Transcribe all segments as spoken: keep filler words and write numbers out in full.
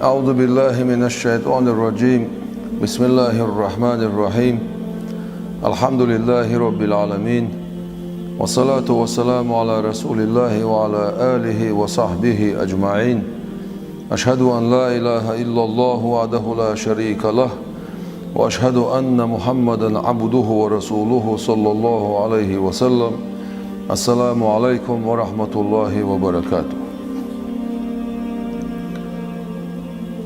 أعوذ بالله من الشيطان الرجيم. بسم الله الرحمن الرحيم. الحمد لله رب العالمين. والصلاة والسلام على رسول الله وعلى آله وصحبه أجمعين. أشهد أن لا إله إلا الله وحده لا شريك له، وأشهد أن محمدا عبده ورسوله صلى الله عليه وسلم. السلام عليكم ورحمة الله وبركاته.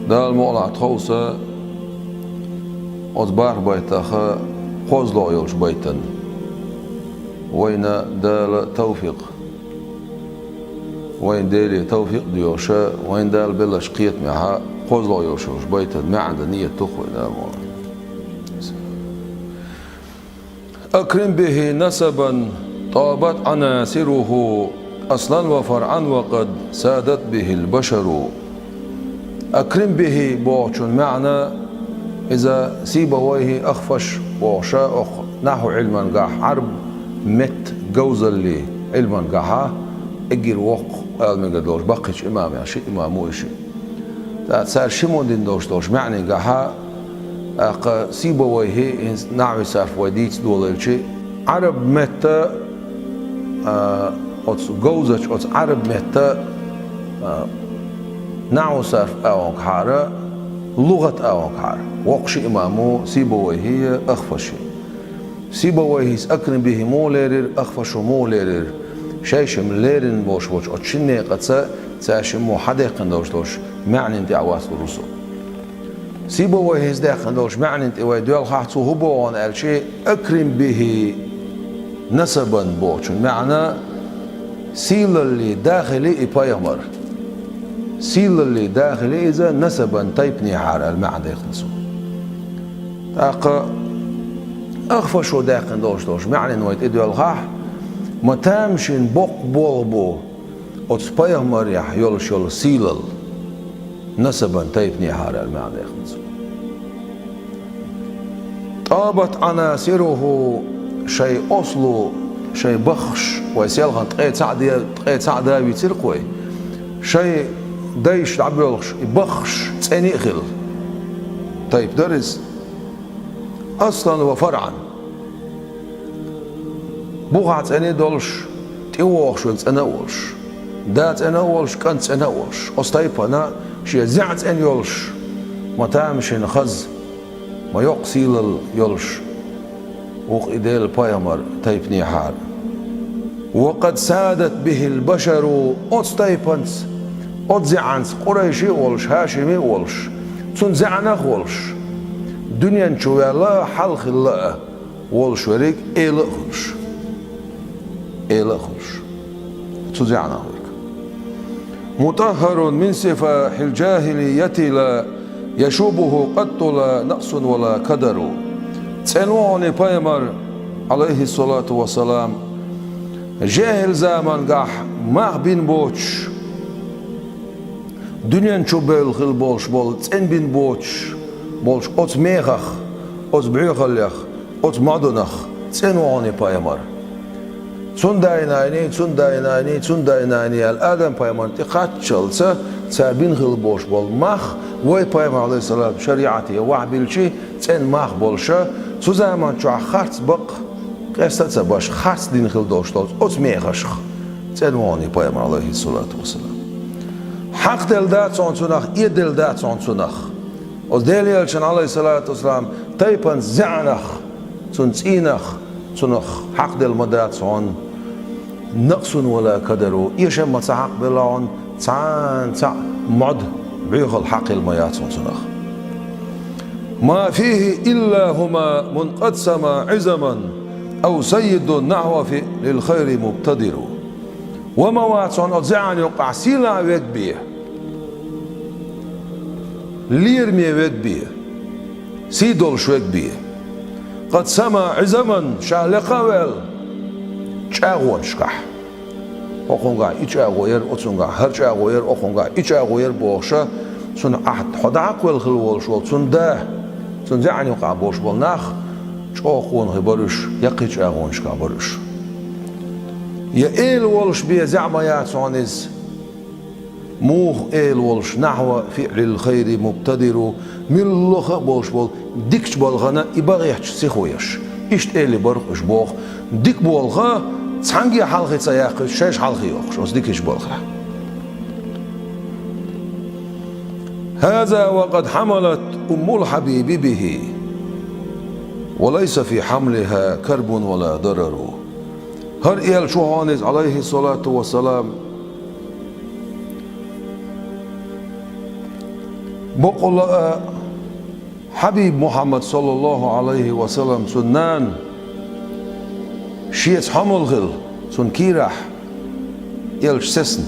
Дала мукъалахь тховса оцу бархӀ байтах кхозлагӀа йолчу байтанна. Вайна Дала тавфикъ. Вайна Деле тавфикъ доьхуш, вайна Дала беллачу кхетамехь кхозлагӀа йолуш йолчу байтан маьӀна дан нийят ду-кх вай, Дала мукъалахь. أكرم به نسبا طابت عناصره أصلا وفرعا وقد سادت به البشر. أكرم به бохучун маьӀна, иза Сибавайхи Ахфаш бохуш, окху нахьу Ӏилмангахь, Ӏарб меттан говзаллин Ӏилмангахьа, эггара воккха ала мегар долуш баккхийчу имамех ши имам ву и ши. ТӀаккха цара шиммо дина долуш долчу маьӀнигахьа, тӀаккха Сибавайхи хӀинца нахьви сарф вай дийца долуьйтуш, Ӏараб метта, а, оцу говзачу оцу Ӏараб метта, а, нахьви сарф агӀонгахьара, лугӀат агӀонгахьара. Воккха ши имам ву Сибавайхи я Ахфаши. Сибавайхис Акрим бихи муха лерира, Ахфашу муха лерира? Шайшимма лерина болуш болчу оцу шина некъаца цара шиммо хьадаьккхина долуш долчу маьӀнина тӀехь вац лур ву со. Сибавайхис даьккхина долчу маьӀнина тӀе вай доьлхахь, цо хӀун боху аьлча, Акрим бихи насабан бохучун маьӀна, сийлаллин да хили и пайхамар. Сийлаллин да хили иза насабан тайпанехьара аьлла маьӀна даьккхина цо. ТӀаккха Ахфашо даьккхина долуш долчу маьӀнина вай тӀедоьлхахь, ма тамашийна боккха болх бу оцу пайхамарехь йолуш йолу сийлалла, насабан тайпанехьара аьлла маьӀна даьккхина цо. ТӀабат Ӏанасируху, шайн осло, шайн баххаш, вай селхана ткъе цхьаъ де-, ткъе цхьаъ да вийцира-кх вай, шайн дайша дӀабоьлхуш и баххаш цӀена а хилла тайпа дара иза. Аслан ва фаръан. Бухахь цӀена а долуш, тӀевогӀуш верг цӀена а волуш, да цӀена а волуш, кӀант цӀена а волуш, оцу тайпана шен зӀе цӀена йолуш, ма тамашийна хаза, ма йоккха сийлалла йолуш ву-кх и Делан пайхамар тайпанехьара. Ва къад садат бихил башару, оцу тайпанца, оцу зӀенца, къурайши а волуш, хьашими а волуш, цуьнан зӀенах а волуш, дуьнен чу ваьлла а, хьалха хилла а волуш верг эла а хуьлуш. Эла а хуьлуш. Цу зӀенах верг. МутӀаххарун мин сифахил джахилияти ла яшубуху къатту ла накъсун ва ла кадару. ЦӀена ву хьуна и пайхамар, Ӏалайхиссалату вассалам, жехӀил замангахь мах бина боцуш, дуьнен чу бевлла хилла болуш болу, цӀена бина боцуш болчу оцу мехах, оцу боьхаллех, оцу модунах цӀена ву хьуна и пайхамар. Цуьнан дай-наний, цуьнан дай-наний, цуьнан дай-наний аьлла, Адам-пайхамарна тӀе кхаччалца цара бина хилла болуш болу мах, вай пайхамар, Ӏалайхиссалам, шариӀате вахьа биллича, цӀена мах болуша, цу заман чохь харц бакъ, къеста а ца беш, харц дина хилла долуш долчу оцу мехашах цӀена ву хьуна и пайхамар, Ӏалайхиссалату вассалам. Хьакхаделла дац хьуна цунах, эделла дац хьуна цунах. Оцу Делан элчанан, Ӏалайхиссалату вассалам, тайпанца зӀенах, цуьнан цӀийнах, цунах хьакхаделла ма дац хьуна. Накъсун ва ла кадару, эшам ма ца хьакхабелла хьуна, цхьана цхьаъ мод, боьхалла хьакхаелла ма яц хьуна цунах. Ма фихи илла хӀума мункъасама Ӏизаман, ав саййидун нахьва фиълил хайри мубтадиру. Ва ма вац хьуна оцу зӀенан юккъахь сийлахь верг бен, лераме верг бен, сий долуш верг бен. Къад сама Ӏизаман, ша лекха а ваьлла чӀагӀонашкахь. ХӀокхунгахь и чӀагӀо яра, оцунгахь хӀара чӀагӀо яра, хӀокхунгахь и чӀагӀо яра бохуша, цунна ахь хьо дӀакхвелла хилла волуш волу цуьнан да, цуьнан зӀенан юкъахь болуш болу нах чӀогӀа къонахий бара уьш, яккхий чӀагӀонашкахь бара уьш. Я эла волуш бен зӀе ма яц хьуна иза, Муха эла волуш: «نحو فعل الخير مبتدر», муьлхха а болуш болу дикачу балхана и багӀечча сихо еш. Иштта элира боху уьш боху. Дика болу хан цхьаьнгге хьалхе ца яьккхича, шайша хьалхе йоккхуш, оцу дикачу балхахь. «هذا وقد حملت أم الحبيب به، وليس في حملها كرب ولا ضرر». ХӀара элча ву хьуна иза, Ӏалайхиссалату вассалам, бакъ а, Хьабиб Мухьаммад, саллаллаху Ӏалайхи ва саллам, цуьнан нана шеца хьомал хилла, цуьнан кийрахь элча сецна.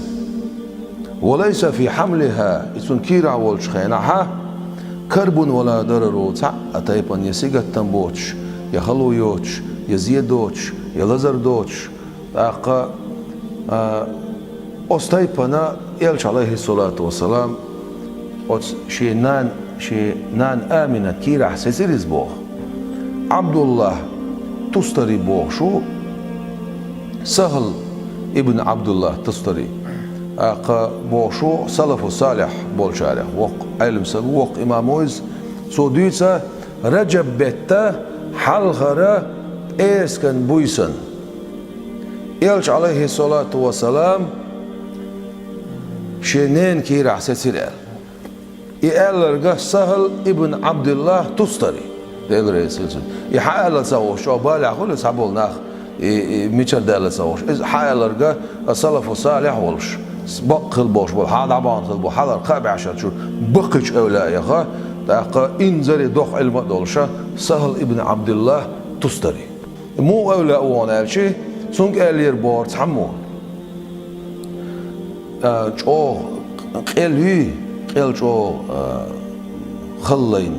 «وليس في حملها», и цуьнан кийрахь волчу хенахь, «كرب ولا ضرر», цхьа а тайпана я сингаттам боцуш, я хало йоцуш, я зе доцуш, я лазар доцуш. ТӀаккха, а, оцу тайпана элча, Ӏалайхиссалату вассалам, оцу шен нана, шен нана Аминат кийрахь сецира иза боху. Ӏабдуллахь Тустари бохуш ву, СахӀл ибн Ӏабдуллахь Тустари. ТӀаккха бохуш ву салафу салихь болчарех воккха Ӏелам стаг, воккха имам ву иза. Цо дуьйцу Раджаб беттан хьалхара пӀераскан буьйсанна. Элча, Ӏалайхиссалату вассалам, шен ненан кийрахь сецира аьлла. И аьлларг СахӀл ибн Ӏабдуллахь Тустари, Дела реза хила цунна. И хьан аьлла ца хууш, чӀогӀа балехь хуьлу цхьаболу нах, и, и мичара даьлла ца хууш. Иза хьан аьлларг салафу салихь волуш, бакъ хила болуш болу, хьан дӀабахана хила болу, хьалхара кхаа бӀешерачу баккхийчу эвлаяэх, тӀаккха инзаре доккха Ӏилма а долуш, СахӀл ибн Ӏабдуллахь Тустари. Муха эвлаяъ ву хьуна аьлча, цуьнга аьллера боху цхьаммо. А, чӀогӀа къел юй, къел чӀогӀа, а, халлайна,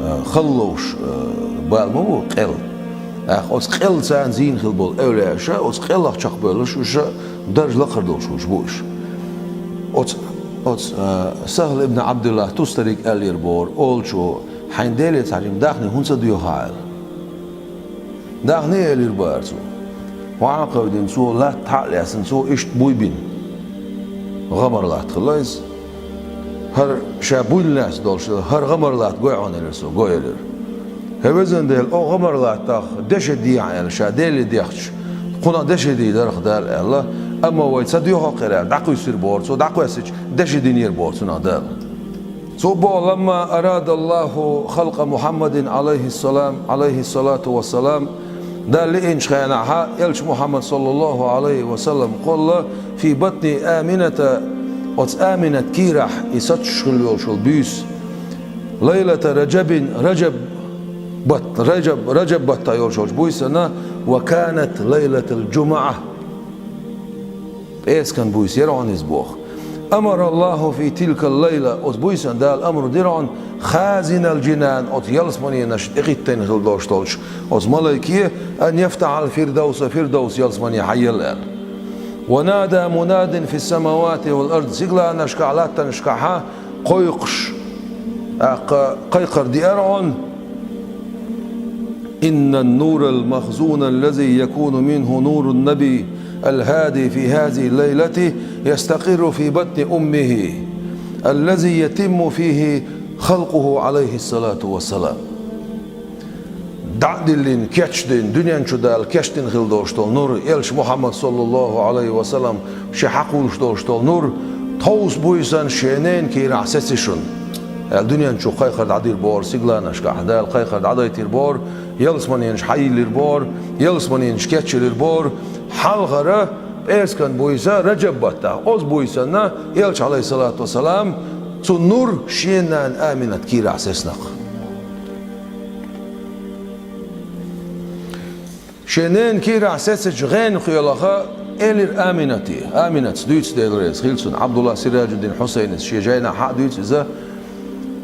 а, халловш, а, бала ма бу къел. ТӀаккха оцу къел царна зийна хила болу эвлаяаш, оцу къелах чекхбевллаш, уьш даржа лакхара долуш хуьлуш бу уьш. Оцу, оцу, а, СахӀл ибн Ӏабдуллахь Тустарига аьллера боху олучо: «Хьайн Деле цхьа жима даьхни хӀунда ца доьху хьан?» — аьлла. Даьхни, элира бара цо. ХӀун Ӏа кхайдина, цо латта хьа а лаьцна, цо иштта буй бина. ГӀамар латта хилла иза. ХӀара ша буйна лаьцна долуш, хӀара гӀамар латта гой хьуна, элира цо, гой, элира. ХӀей, везан Дела, оха гӀамар латтах деши дехьа аьлла, ша Деле дехча, кхунах деши дийр дара-кх Дала аьлла, амма вай ца доьху-кх хӀара аьлла, дӀакхуьссира боху цо, дӀакхоьссича, деши динера боху цунах Дала. Цо боху: «لما أراد الله خلق محمد عليه السلام، عليه الصلاة والسلام», Дала лиъначу хенахь, элча Мухьаммад, саллаллаху Ӏалайхи ва саллам, кхолла, «في بطن آمنة», оцу Аминат кийрахь и сацош хилла йолуш йолу буьйса, «ليلة رجب», Раджаб бат-, Раджаб, Раджаб баттахь йолуш йолчу буьйсанна, «وكانت ليلة الجمعة». ПӀераскан буьйса яра хьуна иза боху. «أمر الله في تلك الليلة», оцу буьйсанна Дала амар дира хьуна, «خازن الجنان», оцу ялсаманенаш тӀекхиттина хила долуш долчу оцу малайке, «أن يفتح الفردوس», Фирдовс ялсамане хьаелла аьлла. «ونادى مناد في السماوات والأرض», сигаланашкахь, латтанашкахь кхойкхуш, тӀаккха кхайкхар деара хьуна: «إن النور المخزون الذي يكون منه نور النبي الهادي في هذه الليلة يستقر في بطن أمه الذي يتم فيه خلقه عليه الصلاة والسلام». ДӀа а диллина, кечдина, дуьнен чу Дала кечдина хила долуш долу нур, элча Мухьаммад, саллаллаху Ӏалайхи ва саллам, шен хьакхуьйлуш долуш долу нур, тховса буьйсанна шен ненан кийрахь сеци шуна, аьлла, дуьнен чу кхайкхар дӀадир боху сигаланашкахь, Дала кхайкхар дӀадайтир боху, ялсаманенаш хьайиллир боху, ялсаманенаш кечйиллир боху, хьалхара пӀераскан буьйса Раджаб баттахь, оцу буьйсанна элча, Ӏалайхиссалату вассалам, цу нур шен нана Аминат кийрахь сецнакх. Шен ненан кийрахь сецначу гӀенах кхоллаха элира Аминате. Аминатс дуьйцу, Дела реза хила цунна, Ӏабдулла Сираджуддин Хьусайнис шен жайнахь хьа а дуьйцу иза,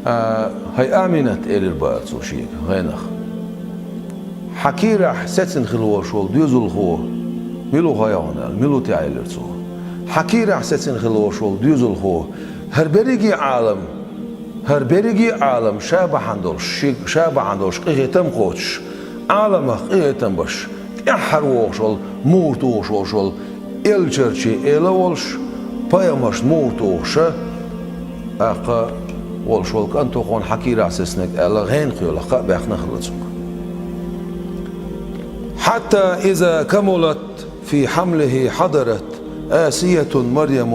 а, «ХӀай Аминат», — элира бара цо шега гӀенах. «Хьан кийрахь сецна хила волуш волу доьзалхо мила ву хаьий хьуна?» — аьлла. «Мила ву те?» — элира цо. «Хьан кийрахь сецна хила волуш волу доьзалхо хӀара берриге а Ӏалам, хӀара берриге а Ӏалам ша бахьана долуш, ши-, ша бахьана долуш къинхетам а кхочуш, Ӏаламах къинхетам беш, тӀаьххьара вогӀуш волу, муха тухуш волуш волу, элчанчий эла а волуш, пайхамаршна муха тухуш, тӀаккха волуш волу кӀант ву хьуна хьан кийрахь сецнарг аьлла, гӀенах йолахь кхаъ баьхна хилла цуьнга. حتى إذا كملت في حمله حضرت آسية مريم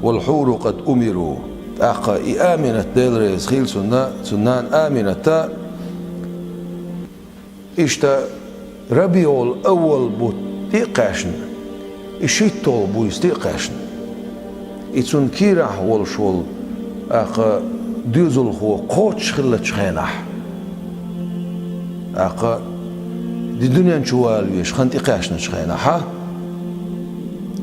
والحور قد أمروا. ТӀаккха и Аминат, Дела реза хила цунна, цуьнан нана Амината, иштта РабиӀул-Аввал бутт тӀе а кхаьчна, и шийтталгӀа буьйса тӀе а кхаьчна, и цуьнан кийрахь волуш волу, тӀаккха, доьзалхо кхоччуш хиллачу хенахь, тӀаккха, и дуьнен чу вала везаш хан тӀекхаьчначу хенахь,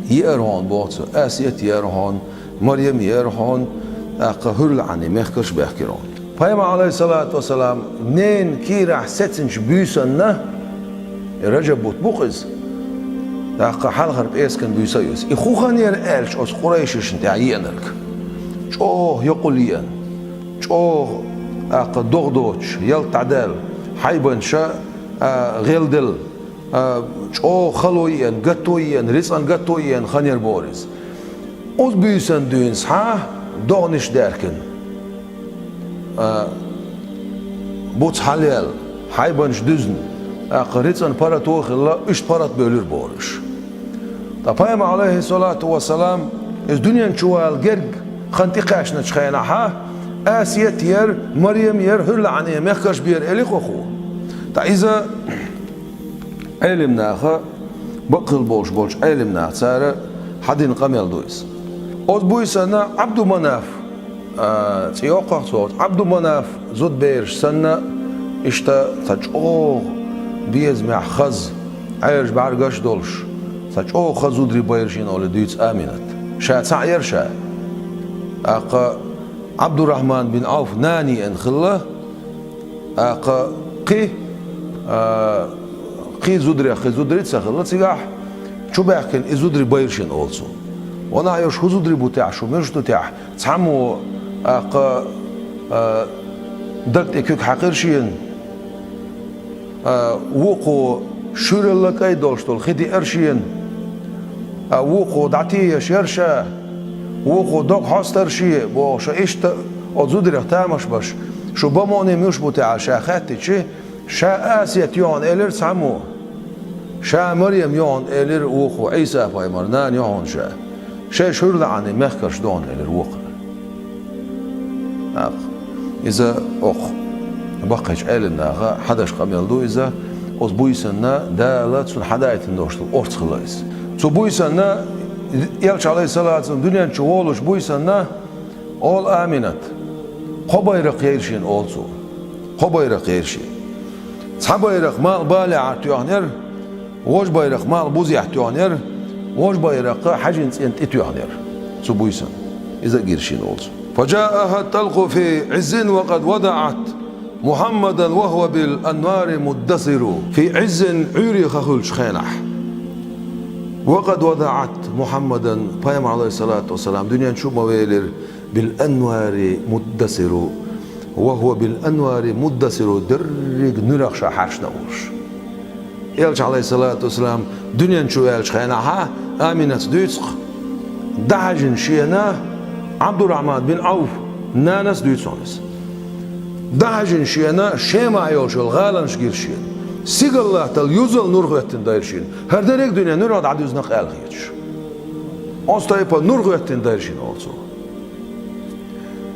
еара хьуна, боху цо, Асият еара хьуна, Марьям еара хьуна, тӀаккха хӀуьрла Ӏаьнан мехкарш баьхкира хьуна. Пайхамар, Ӏалайхиссалату вассалам, ненан кийрахь сецначу буьйсанна, и Ражаб бутт бу-кх иза, тӀаккха хьалхара пӀераскан буьйса а ю иза. И хӀун хан яра аьлча, оцу къурайшашна тӀехь еанарг. ЧӀогӀа йокъал еана, чӀогӀа, тӀаккха, догӀа доцуш, ялта дӀадаьлла, хьайбанаш а гӀелделла, а, чӀогӀа хало еана, гатто еана, рицкъан гатто еана хан яра боху иза. Оцу буьйсанна дуьйна схьа догӀанаш даьхкина, а, буц хьалаяьлла, хьайбанаш дуьзна, тӀаккха рицкъан паргӀато а хилла, иштта паргӀат бевлира боху уьш. Ткъа Пайхамар, Ӏалайхиссалату вассалам, иза дуьнен чу вала герга хан тӀекхаьчначу хенахь, Асият яра, Марьям яра, хӀуьрла Ӏаьнан мехкарш бара элира хӀокхо. Ткъа иза Ӏелим наха, бакъ хилла болуш болчу Ӏелим наха, цара хьадина къамел ду иза. Оцу буьйсанна Ӏабду-Манаф, а, цӀе йоккху-кх цо, Ӏабду-Манаф зудбераш санна, иштта цхьа чӀогӀа безамехь хаза, Ӏаьржа бӀаьргаш а долуш, цхьа чӀогӀа хаза зударий байра шена олий дуьйцу Аминат. Ша цхьаъ яра ша. ТӀаккха Ӏабдуррахьман бин Ӏавф нана еана хилла, тӀаккха кхин, а, кхин зударех кхин зударий ца хилла цигахь, чубаьхкина и зударий байра шена олу цо. Ванах йолуш хӀун зударий бу техь, шу муьлш ду техь, цхьаммо, тӀаккха, а, даг тӀе куьг хьаькхира шена, а, вукхо шуьралла кӀай долуш долу хи диара шена, а, вукхо дӀатееш яра ша, вукхо дог хьостура шен, бохуш, иштта оцу зударех тамаш беш, шу бан муъни муьлш бу техь аьлла ша хаьттича, ша Асият ю хьуна элира цхьаммо, ша Марьям ю хьуна элира вукхо, Ӏийса-пайхамаран нана ю хьуна ша. Шайша хӀуьрла Ӏаьнан мехкарш ду хьуна элира вукхо. ТӀаккха иза окху баккхийчу Ӏелим наха хьадеш къамел ду иза, оцу буьйсанна Дала цунна хьадайтина долуш долу орца хилла иза. Цу буьйсанна Элча, Ӏалайхиссалату вассалам, дуьнен чу волуш буьйсанна, олу Аминат, кхо байракх яйра шена олу цо. Кхо байракх яйра шена. Цхьа байракх малх балехьара тоьхна яра, важа байракх малх бузехь тоьхна яра, важа байракх хьаьжин цӀенна тӀе тоьхна яра цу буьйсанна. Иза а гира шена олу цо. فجاءها الطلق في عز وقد وضعت محمدا وهو بالأنوار مدثر. في عز, Ӏуьйре хан хуьлучу хенахь. وقد وضعت محمدا, Пайхамар, Ӏалайхиссалату вассалам, дуьнен чу ма велира, بالأنوار مدثر وهو بالأنوار مدثر, дерриг нуьрах ша хьаьршина а волуш. Элча, Ӏалайхиссалату вассалам, дуьнен чу ваьллачу хенахь, Аминас дуьйцу-кх, дӀахьаьжна шена, Ӏабдуррахьман бин Ӏавф нанас дуьйцу хьуна иза. ДӀахьаьжна шена, Шемахь йолуш йолу гӀаланаш гира шена. Сигала латтал юзал нур хӀоьттина дайра шена. ХӀара дерриг а дуьне нуьрах дӀадуьзна-кх аьлла хеташ. Оцу тайпа нур хӀоьттина дайра шена олу цо.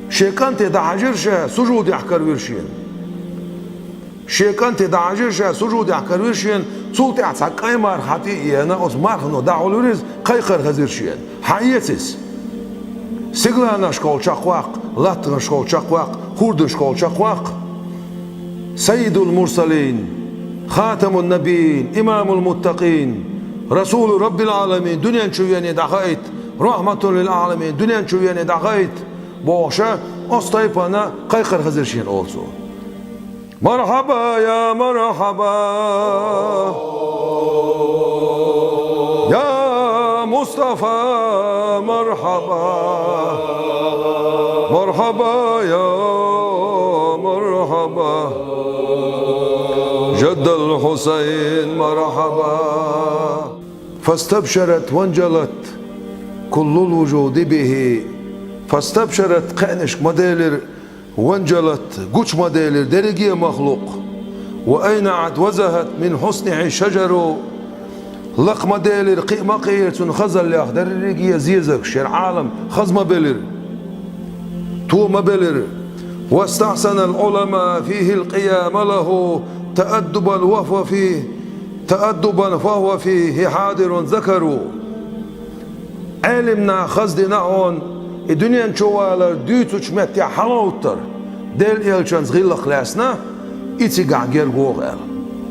Шен кӀанте дӀахьаьжира ша, сужудехь каравира шена. Шен кӀанте дӀахьаьжира ша, сужудехь каравира шена, цул тӀаьхьа цхьа кӀайн марха хьан тӀе а еана, оцу мархано дӀахьулвира иза, кхайкхар хезира шена. Хьан эца иза? Сигаланашкахула чекхваккха, латтанашкахула чекхваккха, хӀорданашкахула чекхваккха. سيد المرسلين، خاتم النبيين، إمام المتقين، رسول رب العالمين, дуьнен чу вене дӀахаийта, رحمة للعالمين, дуьнен чу вене дӀахаийта, бохуша, оцу тайпана кхайкхар хезира шена олу цо. مرحبا يا مرحبا، يا مصطفى مرحبا، مرحبا يا مرحبا، جد الحسين مرحبا. فاستبشرت وانجلت كل الوجود به فاستبشرت, кхаьнашка ма делира, وانجلت, гуча ма делира дерриге а махлукъ, وأينعت وزهت من حسنه الشجر, лакха ма делира, кхиъ ма кхиира цун хазаллех дерриге а зезагаш, шера Ӏалам хаза ма белира, то ма белира. واستحسن العلماء فيه القيام له تأدبا وهو فيه تأدبا فهو فيه حاضر ذكر. Ӏелим наха хаза дина хьона и дуьнен чу валар дуьйцучу меттехь хьалагӀовттар, Делан элчанца гӀиллакх лаьцна, и цигахь герга вогӀу аьлла.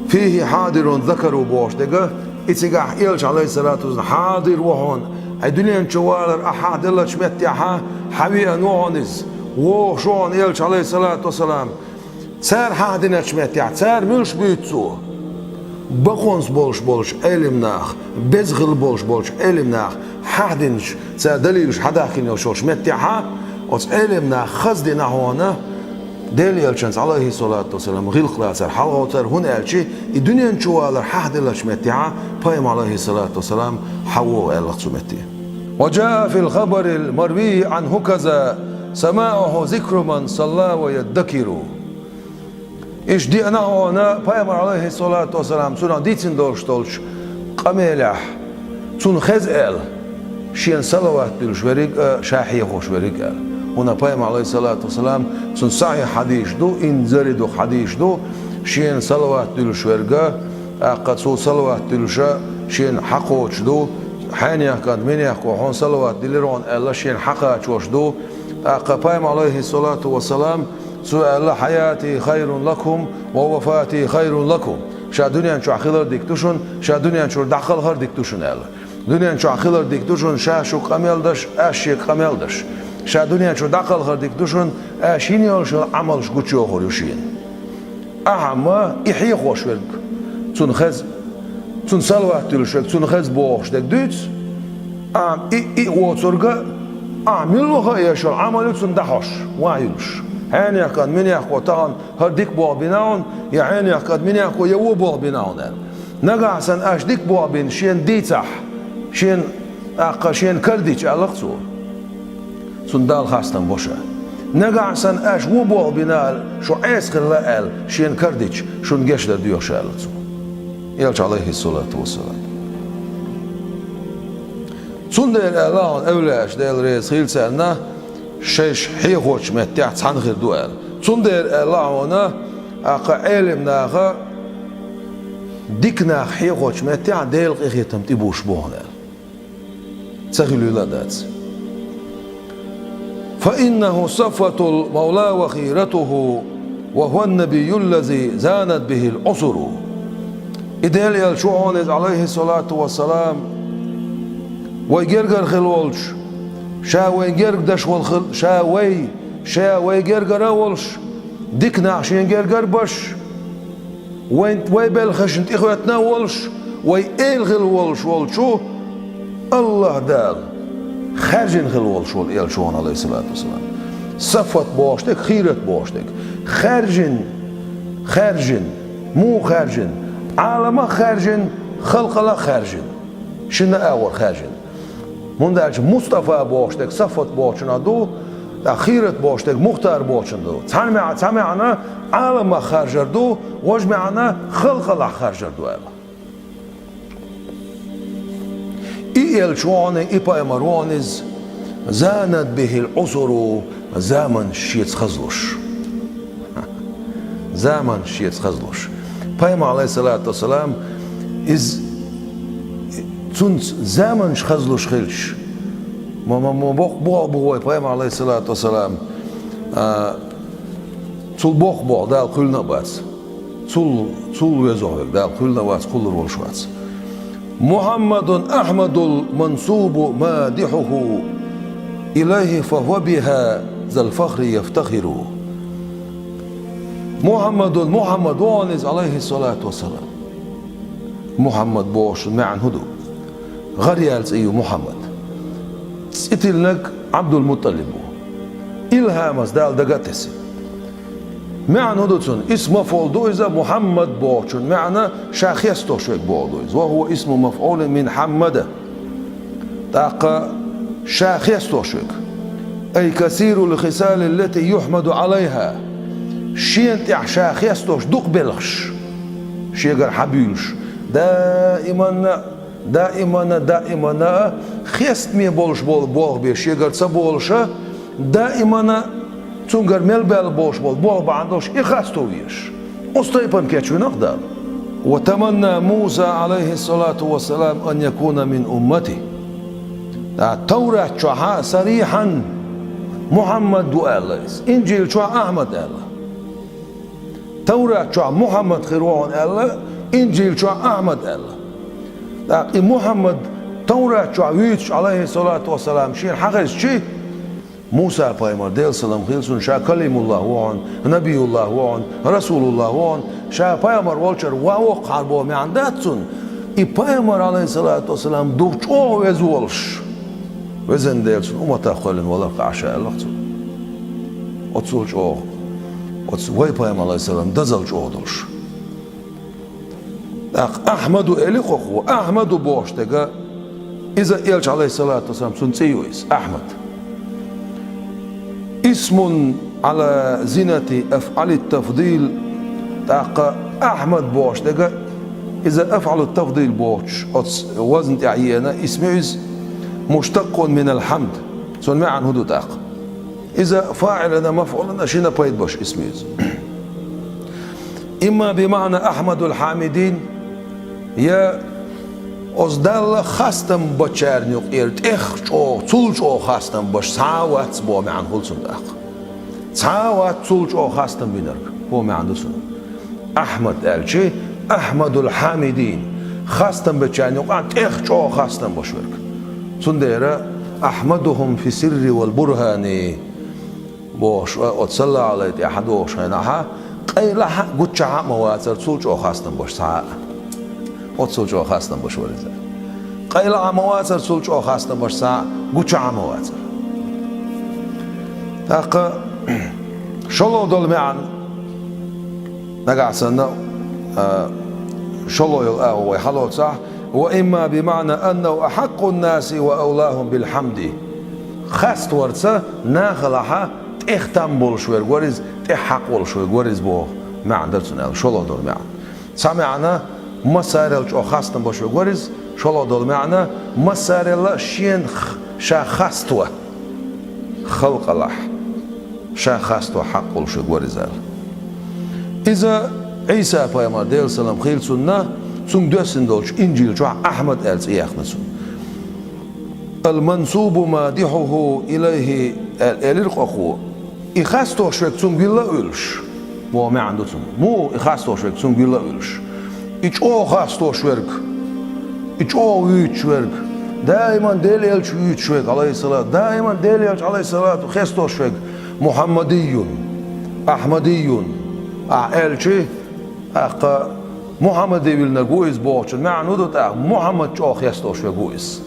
فيه حاضر ذكر бохуш дерг, и цигахь элча, Ӏалайхиссалату вассалам, хьадир ву хьона, хьайн дуьнен чу валар ахь хьахь деллачу меттехь хьан веана ву хьона иза, вогӀуш ву хьона элча, Ӏалайхиссалату вассалам. Цара хьахдиначу меттехь, цара муьлш буьйцу цо? Бакъонца болуш болчу Ӏелим наха, беза хилла болуш болчу Ӏелим наха хьахдинчу, цара далилаш хьадахкина йолуш йолчу меттехь, оцу Ӏелим наха хаза дина хьона Делан элчанца, Ӏалайхиссалату вассалам, гӀиллакх лацар, хьалагӀовттар, хӀунда аьлча и дуьнен чу валар хьахь деллачу меттехь пайхамар, Ӏалайхиссалату вассалам, хьан вогӀу аьлла цу метте. وجاء في الخبر المروي عنه كذا سماعه ذكر من صلى ويدكر. Иштта деана хьона пайхамар, Ӏалайхиссалату вассалам, цунах дийцина долуш долчу къамелехь, цунна хеза аьлла, шена салават дуьллуш верг а, ша хьехош верг а аьлла. ХӀунда пайхамар, Ӏалайхиссалату вассалам, цунна сахьихь хьадисаш ду, инзаре дукха хьадисаш ду, шена салават дуьллуш верг а, тӀаккха цо салават дуьллуш а шена хьакхочуш ду, хьенех кӀант, минех кхо хьуна салават диллира хьуна аьлла, шена хьакхачош ду, тӀаккха пайхамар, Ӏалайхиссалату вассалам, цо аьлла: حياتي خير لكم ووفاتي خير لكم. Ша дуьнен чохь хилар дика ду шуна, ша дуьнен чуьра дӀакхалхар дика ду шуна аьлла. Дуьнен чохь хилар дика ду шуна, ша шуьга къамел даш, аш шега къамел даш. Ша дуьнен чуьра дӀакхалхар дика ду шуна, аш йина йолуш йолу Ӏамалш гучуйохур ю шена. Ахьа ма и хьехош верг, цунна хеза, цунна салават дуьллуш верг, цунна хеза бохуш дерг дуьйцу, ахьа и, и а воцург а, ахьа муьлхха а еш йолу Ӏамал ю цунна дӀахьош, ван юлуш. Хьенех кӀант, минех кхо тахана хӀара дика болх бина хьуна, я хьенех кӀант, минех кхо я вон болх бина хьуна аьлла. Нагахь санна аш дика болх бина шена дийцахь, шена, тӀаккха шена карадича аьлла цо. Цунна Далла хастам бо ша. Нагахь санна аш вон болх бина аьлла, шу Ӏеса хилла аьлла, шена карадича, шуна гечдар доьху ша аьлла цо. Элча, Ӏалайхиссалату вассалам. Цундела аьлла хьуна эвлаяаша, Дела реза хила царна, шайша хьехочу меттехь цхьаьна хир ду аьлла. Цундела аьлла хьуна, тӀаккха Ӏелим наха дика нах хьехочу меттехь Делан къинхетам тӀебуш бу хьуна аьлла. Ца хилийла а дац. فإنه صفوة المولى وخيرته وهو النبي الذي زانت به العصر. И Делан элча ву хьуна иза, Ӏалайхиссалату вассалам, вай гергара хила волчу, ша вайн герга даш волу хила, ша вай, ша вай гергара а волуш, дика нах шен гергара а баш, вайн, вай белхашна тӀехӀоьттина а волуш, вай эла хила волуш волчу АллахӀ Дала хаьржина хила волуш волу элча ву хьуна, Ӏалайхиссалату вассалам. Сафват бохуш дерг, хийрат бохуш дерг. Хаьржина, хаьржина, муха хаьржина? Ӏаламах хаьржина, халкъалах хаьржина. Шина агӀор хаьржина. ХӀунда аьлча Мустафа бохуш дерг Сафват бохучунах ду, ткъа хийрат бохуш дерг Мухтар бохучунах ду. Цхьана маьӀ-, цхьа маьӀна Ӏаламах харжар ду, важа маьӀна халкъалахь харжар ду аьлла. И элча ву хьуна, и пайхамар ву хьуна иза, زانت به العصر, заманаш шеца хазлуш. Заманаш шеца хазлуш. Пайхамар, Ӏалайхиссалату вассалам, иза, цунца заманаш хазлуш хилча, ма, ма, ма боккха болх бу вай, пайхамар, Ӏалайхиссалату вассалам, а, цул боккха болх Дала кхоьллина а бац. Цул, цул везох верг Дала кхоьллина а вац, кхуллур волуш вац. محمد أحمد المنسوب مادحه إليه فهو بهذا الفخر يفتخر. Мухьаммадун, Мухьаммад ву хьуна иза, Ӏалайхиссалату вассалам. Мухьаммад бохучун маьӀна хӀун ду? ГӀар яьлла цӀе ю Мухьаммад. ЦӀе тиллинарг Ӏабдул-МутӀалиб ву. ИлхӀамаца Дала дага а тесира. МаьӀна хӀун ду цуьнан? Исм мафӀул ду иза, Мухьаммад бохучун маьӀна ша хестош верг боху ду иза. وهو اسم مفعول من حمد. ТӀаккха Ша хестош верг. أي كثير الخصال التي يحمد عليها. Шена тӀехь ша хестош дукха белхаш шегара хьабуьйлуш. Даиманна, даиманна, даиманна а хестаме болуш болу болх бен шегара ца болуша, даиманна цуьнгара мел баьлла болуш болу болх бахьана долуш и хасто везаш. Оцу тайпана кечвина-кх Дала. وتمنى موسى عليه الصلاة والسلام أن يكون من أمته. ТӀаккха Таврат чохь а сарихьан Мухьаммад ву аьлла иза, Инжил чохь Ахьмад аьлла. Таврат чохь Мухьаммад хир ву хьуна аьлла, Инжил чохь Ахьмад аьлла. ТӀаккха и Мухьаммад Таврат чохь вуьйцуш, Ӏалайхиссалату вассалам, шена хьан хезчи, Муса пайхамар, Делан салам хила цунна, ша Калимуллах ву хьуна, Набиюллах ву хьуна, Расулуллах ву хьуна, ша пайхамар волчара ван воккхахьара боху маьӀна дац цунна. И пайхамар, Ӏалайхиссалату вассалам, дукха чӀогӀа веза волуш, везан Дела цуьнан умматах кхоьллина валар-кх ахь ша, аьлла-кх цо. Оццул чӀогӀа, оцу вай пайхамар, Ӏалайхиссалам, дозалла чӀогӀа долуш. ТӀаккха Ахьмаду элира-кх хӀокхо. Ахьмаду бохуш дерг, иза Элча, Ӏалайхиссалату вассалам, цуьнан цӀе ю иза, Ахьмад. اسم على زينة أفعل التفضيل. ТӀаккха Ахьмад бохуш дерг, иза أفعل التفضيل бохучу оцу вазна тӀехь еана исм ю иза, مشتق من الحمد. Цуьнан маьӀна хӀун ду тӀаккха? Иза фаӀилана, мафӀулана шина пайда беш исм ю иза. إما بمعنى أحمد الحامدين, я оцу Далла хастам бечарна юкъера тӀех чӀогӀа, цул чӀогӀа хастам беш цхьа а вац боху маьӀна хуьлу цуьнан тӀаккха. Цхьа а вац цул чӀогӀа хастам бинарг боху маьӀна ду цуьнан. Ахьмад аьлчи, أحمد الحامدين, хастам бечарна юкъахь тӀех чӀогӀа хастам беш верг. Цундела أحمدهم في السر والبرهان бохуш, оцу салла Ӏалайхи тӀехь хьадогӀуш хенахь, къайлахь а, гучахь а ма вацара цул чӀогӀа хастам беш цхьа а. Оццул чӀогӀа хастам беш вара иза. Къайлахь а ма вацара цул чӀогӀа хастам беш цхьа а, гучахь а ма вацара. ТӀаккха шолгӀа долу маьӀна, нагахь санна, а, шолгӀа йолу агӀо вай хьалоцахь, وإما بمعنى أنه أحق الناس وأولاهم بالحمد. Хаставарца нахалахь тӀех там болуш верг вара иза, тӀех хьакъ волуш верг вара иза боху маьӀна дара цуьнан аьлла, шолгӀа долу маьӀна. Цхьа маьӀна, массарел чӀогӀа хастам беш верг вара иза, шолгӀа долу маьӀна, массарел а шена х-, ша хаставан халкъалахь ша хаставан хьакъ волуш верг вара иза аьлла. Иза Ӏийса пайхамар, Делан салам хила цунна, цуьнга доьссина долчу Инжил чохь Ахьмад аьлла цӀе яьккхина цунна. المنسوب مادحه إليه, аьлла, элира-кх хӀокхо. И хастош верг цуьнга вилла а вуьллуш, боху маьӀна ду цуьнан. Муха и хастош верг цуьнга вилла а вуьллуш? И чӀогӀа хастош верг, и чӀогӀа вуьйцуш верг, даиман Делан Элча вуьйцуш верг, Ӏалайхиссалату, даиман Делан Элча, Ӏалайхиссалату, хестош верг, Мухьаммадийюн, Ахьмадийюн, ахь аьлчи, тӀаккха Мухьаммаде виллинарг ву иза бохучун маьӀна хӀун ду тӀаккха? Мухьаммад чӀогӀа хестош верг ву иза.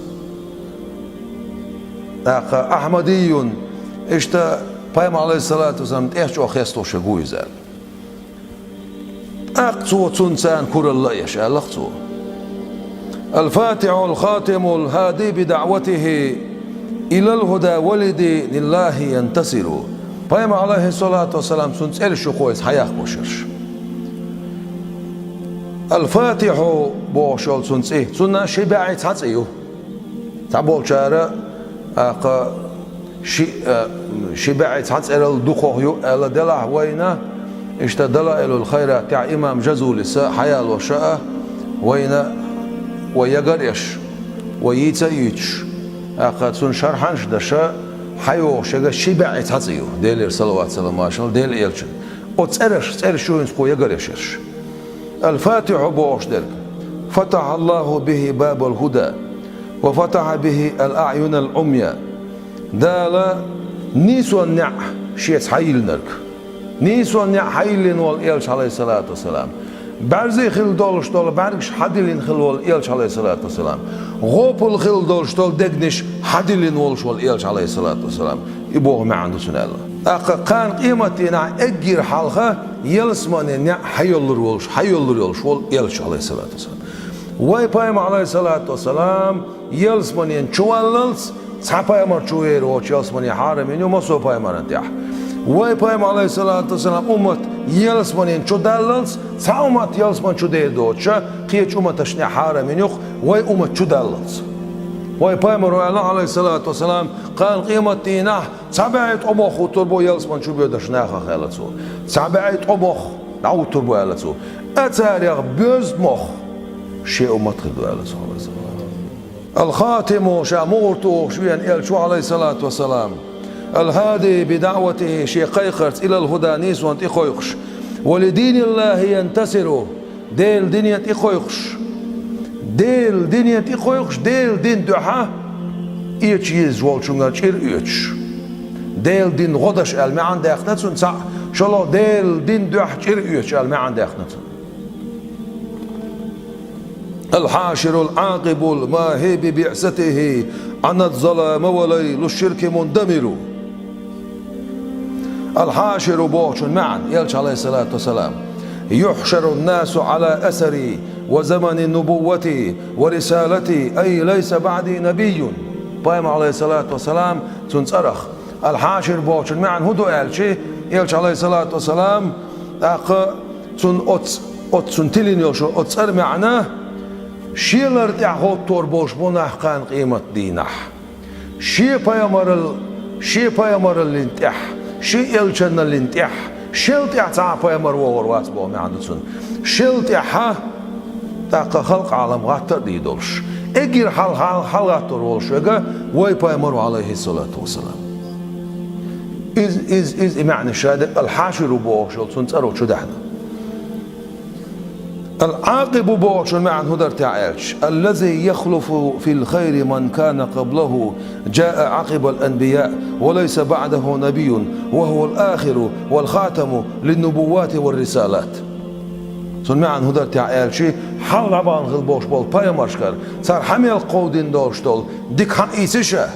ТӀаккха Ахьмадийюн, иштта пайхамар, Ӏалайхиссалату вассалам, тӀех чӀогӀа хестош верг ву иза аьлла. ТӀаккха цо цунна царна куралла а еш, аьлла-кх цо. الفاتح الخاتم الهادي بدعوته إلى الهدى والدين الله ينتصر. Пайхамар, Ӏалайхиссалату вассалам, цуьнан цӀераш ю-кх иза хьаяккхош ерш. Аль-Фатихьу бохуш йолу цуьнан цӀе, цуьнан ши бӀе цхьа цӀе ю. Цхьаболчара, тӀаккха ши, а, ши бӀе цхьа цӀерал дукхах ю аьлла делахь вайна, иштта Далаилул Хайрат тӀехь имам Жазулиса хьаялош а вайна, вай ягар еш, вай йийца а йийцуш, тӀаккха цуьнан шархьанаш а деш, хьайогӀуш ерг ши бӀе цхьа цӀе ю, Делера салават-салам-маршалла Делан Элчанна. Оцу цӀераш, цӀераш ю хӀинца кхо ягар еш ерш. Аль-Фатихьу бохуш дерг: فتح الله به باب الهدى وفتح به الأعين العميا. Дала нийсонан неӀ шеца хьайиллинарг. Нийсонан неӀ хьайиллина волу Элча, Ӏалайхиссалату вассалам. БӀаьрзе хилла долуш долу бӀаьргаш хьадиллина хилла волу Элча, Ӏалайхиссалату вассалам. ГӀопал хилла долуш долу дегнаш хьадиллина волуш волу Элча, Ӏалайхиссалату вассалам. И боху маьӀна ду цуьнан аьлла. ТӀаккха кхана къематдийнахь эггара хьалха ялсаманин неӀ хьайоллур волуш, хьайоллур йолуш волу Элча, Ӏалайхиссалату вассалам. Вай пайхамар, Ӏалайхиссалату вассалам, ялсаманин чуваллалц Цхьа пайхамар чу вер воцуш ялсамане хьарам йина ю массо а пайхамарна тӀехь. Вай пайхамар, алейхиссалату вассалам, уммат ялсаманин чу даллалц, цхьа уммат ялсаман чу дер доцуша, кхечу умматашна хьарам йина ю-кх вай уммат чу даллалц. Вай пайхамар аьлла, алейхиссалату вассалам, кхана къематдийнахь цхьа бӀе ткъа мох хӀуттур бу ялсаман чу боьдуш нахах, аьлла цо. Цхьа бӀе ткъа мох дӀахӀуттур бу, аьлла цо. А царех боьзна мох шен уммат хир ду, аьлла цо. Алхатиму, ша мугӀар тухуш вена элча ву, алейхиссалату вассалам. Алхади бидаъватихи, шен кхайкхарца илал хӀуда, нийсонна тӀе кхойкхуш. Ва ли диниллахи янтасиру, Делан дине тӀе кхойкхуш. Делан дине тӀе кхойкхуш, Делан дин дуьхьа эча езаш волчуьнгара чӀир оьцуш. Делан дин гӀо деш аьлла маьӀна даьккхина цунна цхьаъ, шолгӀа Делан дин дуьхьа чӀир оьцуш аьлла маьӀна даьккхина цунна. Алхьаширул Ӏакъибул махьи би биъсатихи Ӏаназ-залама ва лайлу ширки мундамиру. Алхьаширу бохучун маьӀна, элча, алейхиссалату вассалам: «Юхьшарун насу Ӏала асари ва замани нубуввати ва рисалати, ай лайса баъди набийюн». Пайхамар, алейхиссалату вассалам, цунна цӀарах. Алхьашир бохучун маьӀна хӀун ду аьлча, элча, алейхиссалату вассалам, тӀаккха цунна оц-, оццунна тилина йолуш оцу цӀаран маьӀна: «Шен лар тӀехь хӀоттор болуш бу нах кхана къематдийнахь. Шен пайхамарал-, шен пайхамараллин тӀехь, шен элчанналлин тӀехь, шел тӀехь цхьа а пайхамар вогӀур вац», боху маьӀна ду цунна. Шел тӀехьа, тӀаккха халкъ-Ӏалам гӀатта а дийр долуш, эггара хьал-, хьал-, хьалагӀаттор волуш верг вай пайхамар ву, алейхиссалату вассалам. Иза, иза, иза и маьӀна ша дерг алхьаширу бохуш йолу цунна цӀаро чу даьхьна. Ал-Ӏакъибу бохучун маьӀна хӀун дара те аьлча: «Аллази яхлуфу фил хайри ман кана къаблаху, джаа Ӏакъибал анбияъ, ва лайса баъдаху набийюн, ва хӀувал ахиру вал хатаму линнубуввати ва рисалат». Цунна маьӀна хӀун дара те аьлча, хьалха дӀабахана хила болуш болу пайхамаршкара, цара хьан мел кховдийна долуш долу дика хьаийцира ша.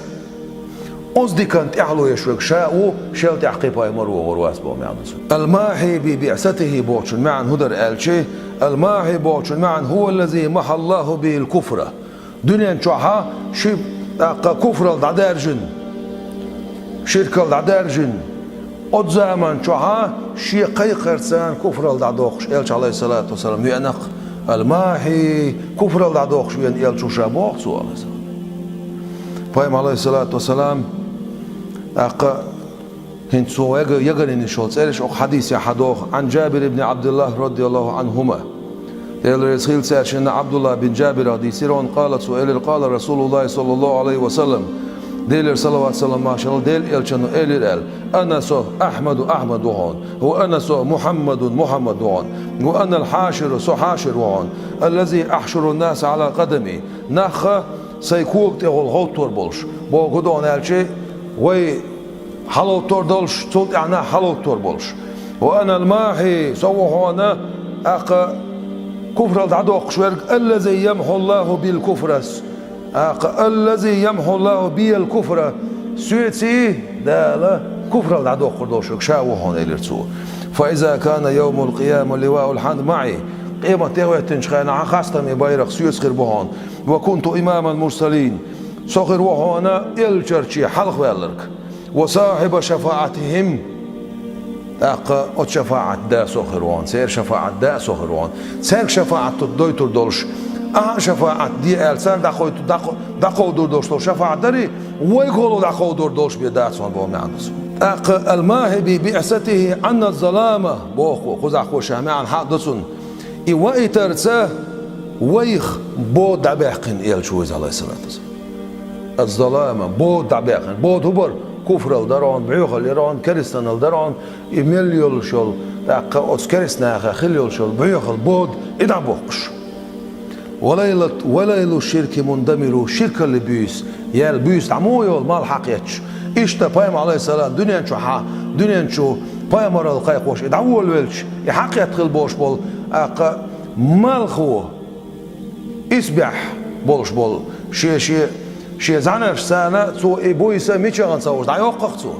Оцу диканна тӀаьхьало еш верг ша а ву, шел тӀехь кхин пайхамар вогӀур вац боху маьӀна ду цунна. Ал-махьи би биъсатихи бохучун маьӀна хӀун дара аьлча, ал-махьи бохучун маьӀна хӀува ллази махьа Аллаху бихил куфра. Дуьнен чохьа ши тӀаккха куфрал дӀадаьржина, ширкал дӀадаьржина, оцу заман чохьа шен кхайкхарца куфрал дӀадоккхуш, элча, алейхиссалату вассалам, веана-кх. Ал-махьи, куфрал дӀадоккхуш веана элча ву ша боху цо, алейхиссалам. Пайхамар, алейхиссалату вассалам, тӀаккха хӀинца цо яга-, ягарйина йолу цӀераш окху хьадисехь хьадоху: «Ӏан Джабир ибн Ӏабдуллах радияллаху Ӏанхума». Делан реза хила цаьршинна Ӏабдуллах бин Джабирах дийцира, къала, цо элира: «Къала Расулуллахи саллаллаху Ӏалайхи ва саллам». Делера салават-салам, машалла, Делан элчано элира аьлла: «Ана со Ахьмаду, Ахьмад ву хьуна, ва ана со Мухьаммадун, Мухьаммад ву хьуна, ва ана ал-Хьаширу, со Хьашир ву хьуна, аллази ахьшурун-наса Ӏала къадами». Нах сайн кога тӀехула хӀоттор болуш, боху хӀун ду аьлча, вай хьалхӀоттор долуш, цул тӀаьхьа нах хьалхӀоттор болуш. «Ва ана ал-махьи», со ву хьуна, тӀаккха куфрал дӀадоккхуш верг, «аллази ямхьу Аллаху бил куфрас», тӀаккха, «аллази ямхьу Аллаху биял куфра», соьца Дала куфрал дӀадоккхур долуш верг ша ву хьуна, элира цо. «Фа иза кана йовмул къияма ливаул хьамд маӀи», къемат тӀехӀоьттинчу хенахь хастаме байракх соьца хир бу хьуна. «Ва кунту имамал мурсалин», со хир ву хьуна элчанаш хьалхаваьлларг. «Ва сахьиба шафаӀатихим», тӀаккха оцу шафаӀат да со хир ву хьуна, церан шафаӀат да со хир ву хьуна. Цаьрга шафаӀат дойтур долуш, ахьа шафаӀат де аьлла, цаьрга дӀакхойт-, дӀакхо-, дӀакховдор долуш долу шафаӀат дарий, вайгахула дӀакховдор долуш бен дац хьуна боху маьӀна ду цо. ТӀаккха «ал-махьи би биъсатихи Ӏанна залама», боху, кхузахь кхо ша маьӀна хьаъ ду цунна. И ваийтарца вайх бода дӀабаьккхина элча ву иза, Ӏалайхиссалату вассалам. Аз-залама, бода дӀабаьккхина. Бода хӀун бара? Куфрал дара хьуна, бӀоьхал яра хьуна, керстанал дара хьуна, и мел йолуш йолу, тӀаккха оцу керстанаха хила йолуш йолу бӀоьхал, бода, и дӀабоккхуш. «Ва лайлат-, ва лайлу ширки мундамиру», ширкалли буьйса, яьлла буьйса дӀа муха йолу, малх хьакхетташ. Иштта пайхамар, Ӏалайхиссалам, дуьнен чу хьа-, дуьнен чу пайхамаралла кхайкхош, и дӀаволавелча, и хьакхетта хила болуш болу, тӀаккха малхо, исбаьхьа болуш болу, шен, шен, шен зӀанарш царна цо и буьйса мичахана ца вуш, дӀайоккху-кх цо.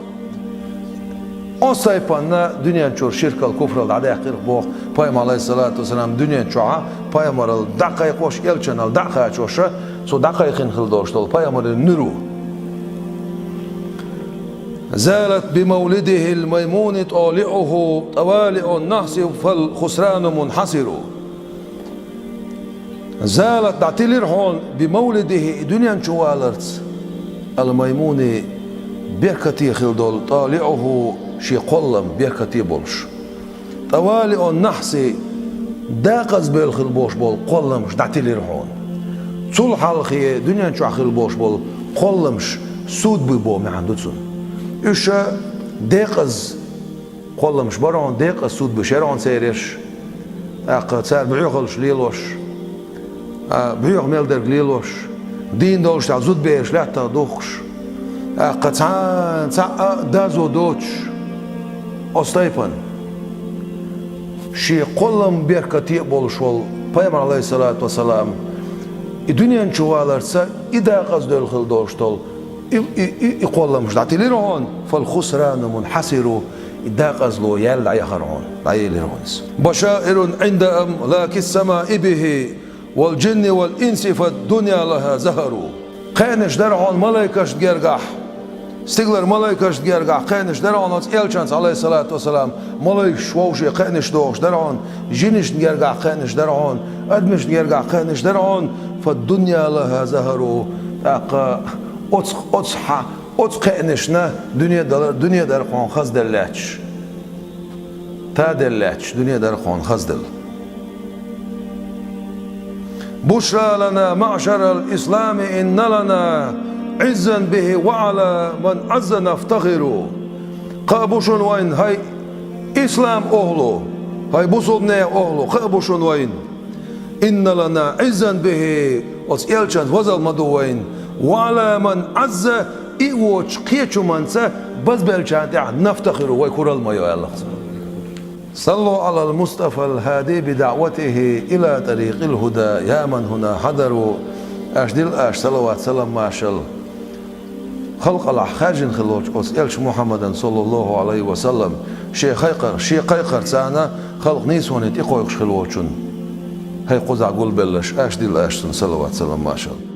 Оцу тайпанна дуьнен чуьра ширкал, куфрал дӀадаьккхира боху пайхамар, Ӏалайхиссалату вассалам, дуьнен чохьа пайхамаралла дӀакхайкхош, элчанал дӀа а кхачоша, цо дӀакхайкхина хила долуш долу пайхамарийн нуьро. زالت بمولده الميمون طالعه طوالع النحس فالخسران منحسر. زالت, дӀатилира хьона, بمولده, и дуьнен чу валарца, الميمون, беркате хила долу, طالعه, шен кхоллам беркате болуш. طوالع النحس, декъаза бевлла хила болуш болу кхолламаш дӀатилира хьуна. Цул хьалхе дуьнен чохь хила болуш болу кхолламаш суд буй боху маьӀна ду цунна. Уьш декъаза кхолламаш бара хьуна, декъаза суд буьйш яра хьуна церан ерш. ТӀаккха цара боьхалш лелош, а, боьха мел дерг лелош, дийна долуш тӀехь зудабераш лаьттах духкуш, тӀаккха цхьа, цхьа а доза доцуш, оцу тайпана. Шен кхоллам беркате а болуш волу Пайхамар, Ӏалайхиссалату вассалам, и дуьнен чу валарца, и декъаза девлла хила долуш долу и, и, и, и кхолламаш дӀатилира хьуна, فالخسران منحسر, и декъазло яьлла дӀаяхара хьуна, дӀаелира хьуна иза. بشائر عند أملاك السماء به والجن والإنس فالدنيا لها زهر. Кхаънаш дара хьуна малайкашна гергахь, стигалара малайкашна гергахь кхаънаш дара хьуна оцу элчанца, Ӏалайхиссалату вассалам, малайкаш вовше кхаънаш дохуш дара хьуна, жинашна гергахь кхаънаш дара хьуна, адамашна гергахь кхаънаш дара хьуна, فالدنيا لها زهر. ТӀаккха оцу, оцу хьа-, оцу кхаънашна дуьне дала-, дуьне дара хьуна хазделла лаьтташ. Таделла лаьтташ дуьне дара хьуна хазделла. بشرى لنا معشر الإسلام إن لنا عزا به وعلى من عز نفتخر. Кхаъ бу шуна вайна, хӀай ислам охӀлу, хӀай бусулбане охӀлу, кхаъ бу шуна вайна. إن لنا عزا به, оцу элчанца вазалла ма ду вайна. وعلى من عز, и воцучу кхечуманца базбеллачарна тӀехь نفتخر, вай куралла ма йо, аьлла цо. صلوا على المصطفى الهادي بدعوته إلى طريق الهدى يا من هنا حضروا. Аш дилла аш салават, салам, маршалла халкъалахь хаьржина хилла волчу оцу элча Мухьаммадан, саллаллаху Ӏалайхи ва саллам, шен кхайкхар-, шен кхайкхарца халкъ нийсоне тӀекхойкхуш хилла волчунна. ХӀай кхузахь гулбелларш, аш дилла аш цунна салават, салам, маршалла.